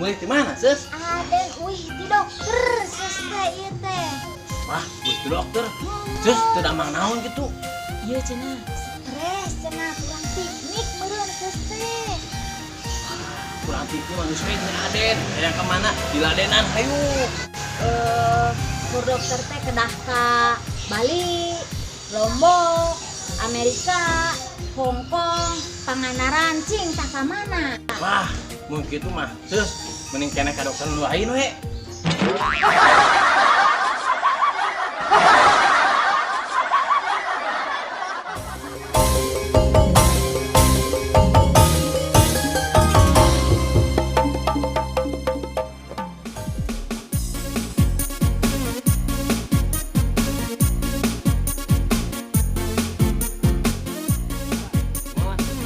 Meuli di mana, Ses? Aden wih ti dokter ses teh ieu teh. Wah, wih ti dokter. Ses, teu damang naon gitu. Ieu cenah stres cenah kurang piknik meureun ses teh. Kurang piknik mah geus we Aden. Hayang ka mana? Diladenan hayu. Kur dokter teh kedah ka Bali, Lombok, Amerika, Hong Kong, Pangandaran, cing tah ka mana? Wah, mun kitu mah, Ses, mending keneh ka dokter nu lain we.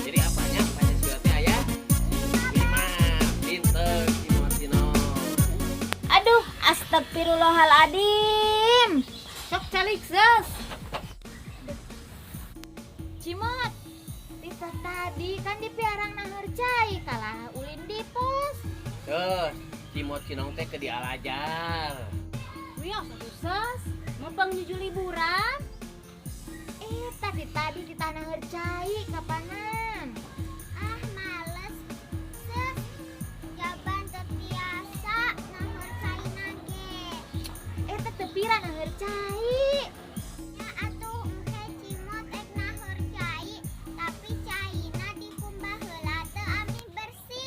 Jadi apanya Pancasila teh aya? 5 pinter Cimot. Aduh, astagfirullahaladzim. Sok calik, Ses. Cimot, bisa tadi kan dipiarang naheur cai kalah ulin di pos. Terus, Cimot Cinong teh ke dialajar. Wios atuh, Ses. Mempeng nuju liburan. Tadi di tanah cai kapanan? Ah, males. Ses, jaban teu tiasa naheur cai nage. Teh teu pira naheur cai. Ya atuh engke Cimot ek naheur cai, tapi caina dikumbah heula teu ami bersih.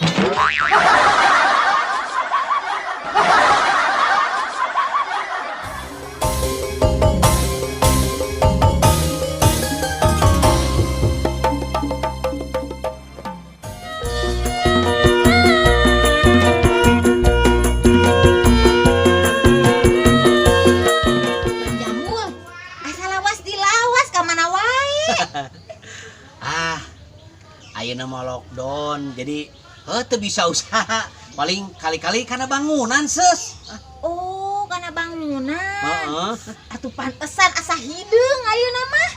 Jamul, asa lawas dilawas ka mana wae. Ah, ayeuna mah lockdown, jadi heuh teu bisa usaha. Paling kali-kali kana bangunan, Ses. Oh, kana bangunan. Heeh. Atuh pantesan asa hideung ayeuna mah.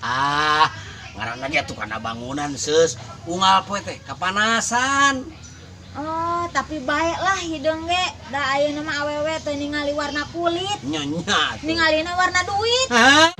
Ah, ngaranna ge atuh kana bangunan, Ses. Unggal poe teh kapanasan. Oh, tapi baiklah hideung ge. Da ayeuna mah awewe teu ningali warna kulit, Nya nya atuh. ningalina warna duit. Hah?